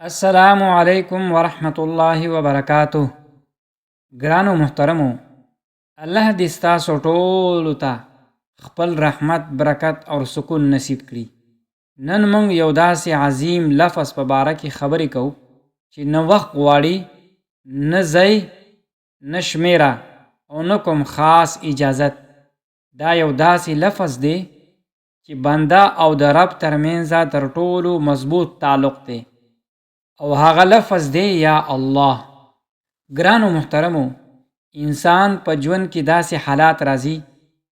السلام علیکم ورحمت الله وبرکاته. ګرانو محترمو، الله دې ستاسو ټولو ته خپل رحمت، برکت او سکون نصیب کړي. نن موږ یو داسې عظیم لفظ په باره کې خبرې کوو چې نه وخت غواړي، نه ځای، نه شمیره او نه کوم خاص اجازت. دا یو داسې لفظ دی چې بنده او د رب ترمنځ تر ټولو مضبوط تعلق دی، او هغه لفظ دی یا الله. ګرانو محترمو، انسان په ژوند کې داسې حالات راځي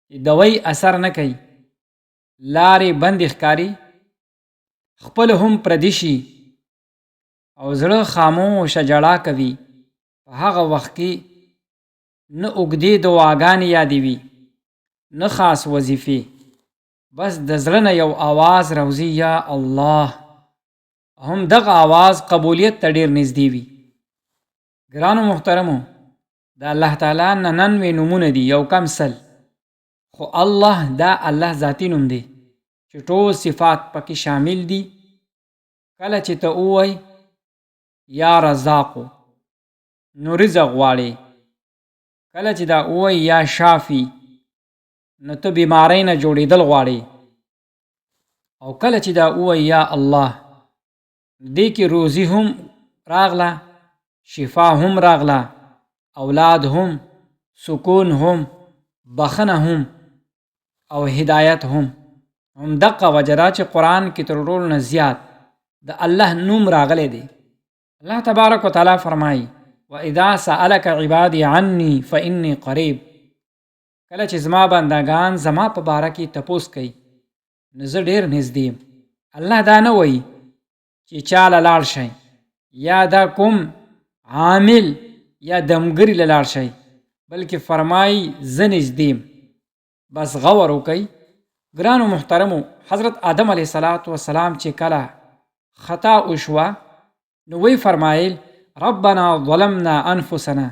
چې دوی اثر نه کوي، لارې بندې ښکاري، خپل هم پردي شي او زړه خاموشه ژړا کوي. په هغه وخت کې نه اوږدې دعاګانې یادې وي، نه خاص وظیفې، بس د زړه نه یو اواز راوځي، یا الله. هم دغه اواز قبولیت ته ډیر نږدې وي. ګرانو محترمو، د الله تعالی 99 نومونه دي، یو کم 100، خو الله دا الله ذاتي نوم دی چې ټول صفات پکې شامل دي. کله چې ته ووایې یا رزاقو، نو رزق غواړې. کله چې دا ووایې یا شافي، نو ته بیمارۍ نه جوړېدل غواړې. او کله چې دا ووایې یا الله، دې کې روزي هم راغله، شفا هم راغله، اولاد هم، سکون هم، بخنه هم، او هدایت هم. هم دقه وجه ده چې قرآن کې تر ټولو نه زیات د الله نوم راغلی دی. الله تبارک وتعالی فرمایي: وَإِذَا سَأَلَكَ عِبَادِي عَنِّي فَإِنِّي قَرِيب. کله چې زما بندګان زما په باره کې تپوس کوي، نو زه ډېر نږدې یم. الله دا نه وایي چې چا له لاړ شئ، یا دا کوم عامل یا دمګري له لاړ شئ، بلکې فرمایي زه نږدې یم. بس غور وکئ. ګرانو محترمو، حضرت آدم علیه الصلاة والسلام چې کله خطا وشوه، نو وی فرمایل: ربنا ظلمنا انفسنا.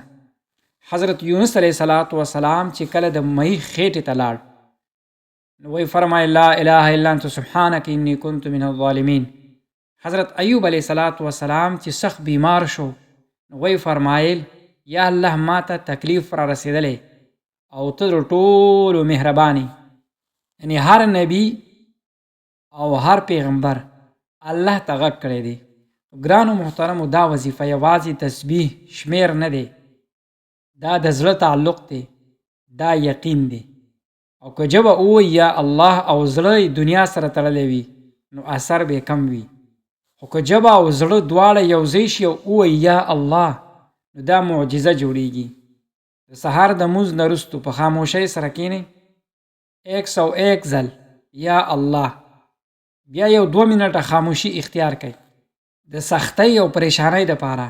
حضرت یونس علیه الصلاة والسلام چې کله د مهي خېټې ته لاړ، نو وی فرمایل: لا اله الا انت سبحانک انی کنت من الظالمین. حضرت ایوب علیه الصلاة والسلام چې سخت بیمار شو، نو وی فرمایل: یا الله، ما ته تکلیف را رسېدلی او ته تر ټولو مهرباني. یعنی هر نبی او هر پیغمبر الله ته غږ کړی دی. ګرانو محترمو، دا وظیفه یوازې تسبیح شمیر نه دی، دا د زړه تعلق دی، دا یقین دی. او که ژبه ووایي یا الله او زړه یې دنیا سره تړلی وي، نو اثر به یې کم وي. خو که ژبه او زړه دواړه یو ځای شي او ووایي یا الله، نو دا معجزه جوړیږي. د سهار د لمونځ نه وروسته په خاموشۍ سره کښېنئ، 101 ځل یا الله، بیا یو 2 منټه خاموشي اختیار کړئ. د سختۍ او پریشانۍ دپاره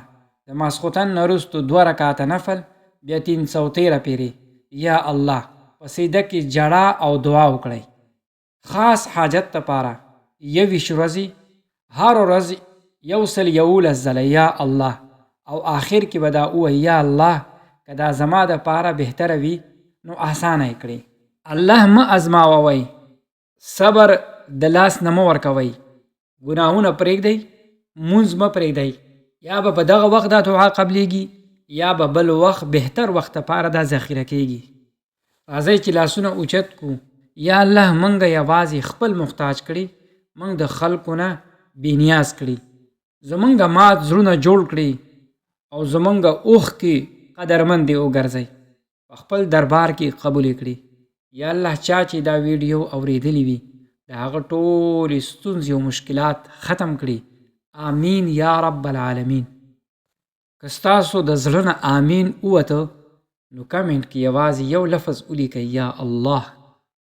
د ماسخوتن نه وروسته 2 رکعته نفل، بیا 313 پیرې یا الله، په سجده کې ژړا او دعا وکړئ. خاص حاجت دپاره 21 ورځې، هر ورځ 111 ځله یا الله، او آخر کې به دا ووایي: یا الله، که دا زما دپاره بهتره وي نو اسانه یې کړې. الله مه ازماوئ، صبر د لاس نه مه ورکوئ، ګناهونه پرېږدئ، مونځ مه پرېږدئ. یا به په دغه وخت دا دعا قبلیږي، یا به بل وخت بهتر وخت لپاره دا ذخیره کیږي. راځئ چې لاسونه اوچت کړو: یا الله، موږ یوازې خپل محتاج کړي، موږ د خلکو نه بې نیاز کړي، زمونږ مات زړونه جوړ کړي او زمونږ اوښکې قدرمندې وګرځئ، په خپل دربار کې قبولې کړي. یا الله، چا چې دا ویډیو اورېدلې وي، د هغه ټولې ستونزې او مشکلات ختم کړي. آمین یا رب العالمین. که ستاسو د زړه نه آمین ووته، نو کمنټ کې یوازې یو لفظ ولیکئ: یا الله.